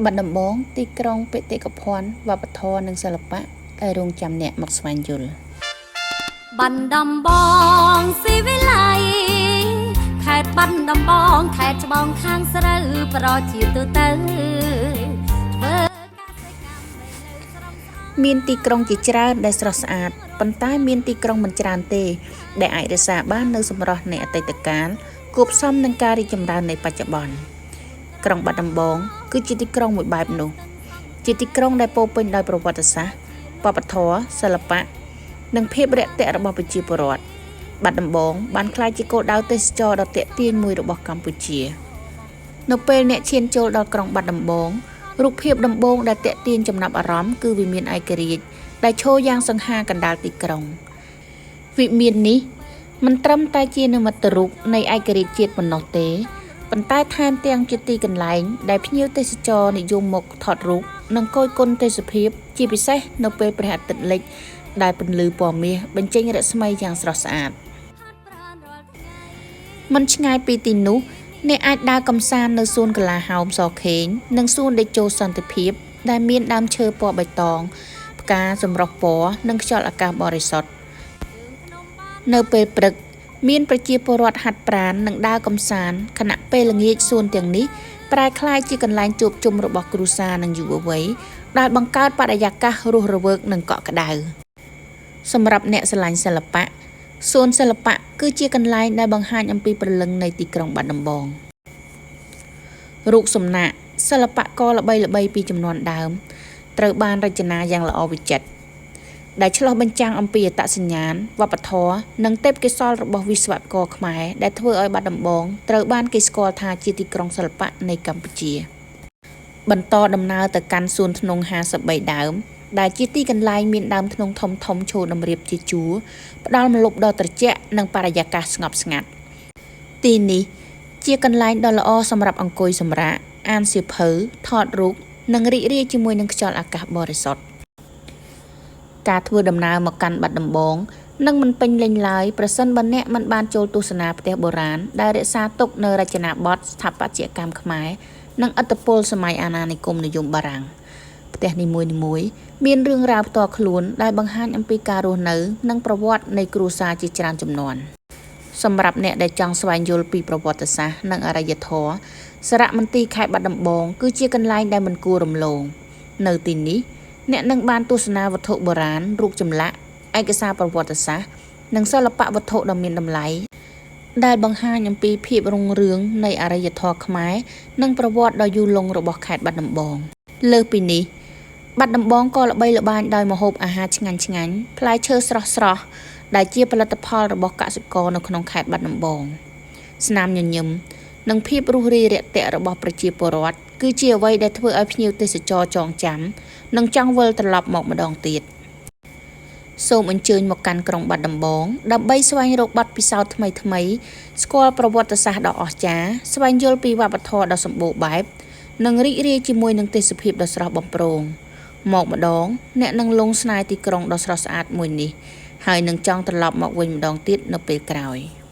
បាត់ដំបងទីក្រុងបេតិកភណ្ឌវប្បធម៌និងសិល្បៈដែលរង់ចាំអ្នកមកស្វែងយល់ បាត់ដំបងស៊ីវិល័យខេត្តបាត់ដំបងខេត្តច្បងខាងស្រូវប្រជាទូទៅធ្វើកសិកម្មនៅស្រស់ស្អាត មានទីក្រុងជាច្រើនដែលស្រស់ស្អាតប៉ុន្តែមានទីក្រុងមិនច្រើនទេ ដែលអាចរក្សាបាននូវសម្រស់នៃអតីតកាលគួបផ្សំនឹងការរីកចម្រើននៃបច្ចុប្បន្នក្រុងបាត់ដំបងគឺជាទីក្រុងមួយបែបនោះ ជាទីក្រុងដែលពោរពេញដោយប្រវត្តិសាស្ត្រវប្បធម៌សិល្បៈនិងភាពរាក់ទាក់របស់ប្រជាពលរដ្ឋបាត់ដំបងបានក្លាយជាគោលដៅទេសចរណ៍ដ៏ទាក់ទាញមួយរបស់កម្ពុជា នៅពេលអ្នកឈានចូលដល់ក្រុងបាត់ដំបងរូបភាពដំបូងដែលទាក់ទាញចំណាប់អារម្មណ៍គឺវិមានឯករាជ្យដែលឈរយ៉ាងសង្ហាកណ្ដាលទីក្រុង វិមាននេះមិនត្រឹមតែជានិមិត្តរូបនៃឯករាជ្យជាតិប៉ុណ្ណោះទេប៉ុន្តែថែមទាំងជាទីកន្លែងដែលភ្ញៀវទេសចរនិយមមកថតរូបនិងគយគន់ទេសភាពជាពិសេសនៅពេលព្រះអាទិត្យលិចដែលពន្លឺពណ៌មាសបញ្ចេញរស្មីយ៉ាងស្រស់ស្អាត ហាត់ប្រាណរាល់ថ្ងៃ មិនឆ្ងាយពីទីនោះអ្នកអាចដើរកម្សាន្តនៅសួនកលាហោមសខេងនិងសួនតេជោសន្តិភាព ដែលមានដើមឈើពណ៌បៃតង ផ្កាសម្រុះពណ៌និងខ្យល់អាកាសបរិសុទ្ធនៅពេលព្រឹក មានប្រជាពលរដ្ឋហាត់ប្រាណនិងដើរកម្សាន្តខណៈពេលល្ងាចសួនទាំងនេះប្រែក្លាយជាកន្លែងជួបជុំរបស់គ្រួសារនិងយុវវ័យដែលបង្កើតបរិយាកាសរស់រវើកនិងកក់ក្ដៅសម្រាប់អ្នកស្រឡាញ់សិល្បៈសួនសិល្បៈគឺជាកន្លែងដែលបង្ហាញអំពីព្រលឹងនៃទីក្រុងបាត់ដំបងរូបសំណាកសិល្បករល្បីៗពីជំនាន់ដើមត្រូវបានរចនាយ៉ាងល្អវិចិត្រ ដែលឆ្លុះបញ្ចាំងអំពីអត្តសញ្ញាណវប្បធម៌និងទេពកោសល្យរបស់វិស្វករខ្មែរដែលធ្វើឲ្យបាត់ដំបងត្រូវបានគេស្គាល់ថាជាទីក្រុងសិល្បៈនៃកម្ពុជា បន្តដំណើរទៅកាន់សួនធ្នង់53ដើម ដែលជាទីកន្លែងមានដើមធ្នង់ធំធំឈរតម្រៀបជាជួរផ្ដល់ម្លប់ដ៏ត្រជាក់និងបរិយាកាសស្ងប់ស្ងាត់ទីនេះជាកន្លែងដ៏ល្អសម្រាប់អង្គុយសម្រាកអានសៀវភៅថតរូបនិងរីករាយជាមួយនឹងខ្យល់អាកាសបរិសុទ្ធ ការធ្វើដំណើរមកកាន់បាត់ដំបងនឹងមិនពេញលេញឡើយប្រសិនបើអ្នកមិនបានចូលទស្សនាផ្ទះបុរាណដែលរក្សាទុកនូវរចនាបថស្ថាបត្យកម្មខ្មែរនិងឥទ្ធិពលសម័យអាណានិគមនិយមបារាំងផ្ទះនីមួយៗមានរឿងរ៉ាវផ្ទាល់ខ្លួនដែលបង្ហាញអំពីការរស់នៅនិងប្រវត្តិនៃគ្រួសារជាច្រើនជំនាន់សម្រាប់អ្នកដែលចង់ស្វែងយល់ពីប្រវត្តិសាស្ត្រនិងអរិយធម៌សារមន្ទីរខេត្តបាត់ដំបងគឺជាកន្លែងដែលមិនគួររំលងនៅទីនេះ អ្នកនឹងបានទស្សនាវត្ថុបុរាណរូបចម្លាក់ឯកសារប្រវត្តិសាស្ត្រនិងសិល្បៈវត្ថុដ៏មានតម្លៃដែលបង្ហាញអំពីភាពរុងរឿងនៃអរិយធម៌ខ្មែរនិងប្រវត្តិដ៏យូរលង់របស់ខេត្តបាត់ដំបងលើសពីនេះបាត់ដំបងក៏ល្បីល្បាញដោយម្ហូបអាហារឆ្ងាញ់ឆ្ងាញ់ផ្លែឈើស្រស់ស្រស់ដែលជាផលិតផលរបស់កសិករនៅក្នុងខេត្តបាត់ដំបងស្នាមញញឹមនិងភាពរួសរាយរាក់ទាក់របស់ប្រជាពលរដ្ឋគឺជាអ្វីដែលធ្វើឲ្យភ្ញៀវទេសចរចងចាំ និងចង់វិលត្រឡប់មកម្ដងទៀតសូមអញ្ជើញមកកាន់ក្រុងបាត់ដំបងដើម្បីស្វែងរកបទពិសោធន៍ថ្មីៗស្គាល់ប្រវត្តិសាស្ត្រដ៏អស្ចារ្យស្វែងយល់ពីវប្បធម៌ដ៏សម្បូរបែបនិងរីករាយជាមួយនឹងទេសភាពដ៏ស្រស់បំព្រងមកម្ដងអ្នកនឹងលង់ស្នេហ៍ទីក្រុងដ៏ស្រស់ស្អាតមួយនេះហើយនឹងចង់ត្រឡប់មកវិញម្ដងទៀតនៅពេលក្រោយ។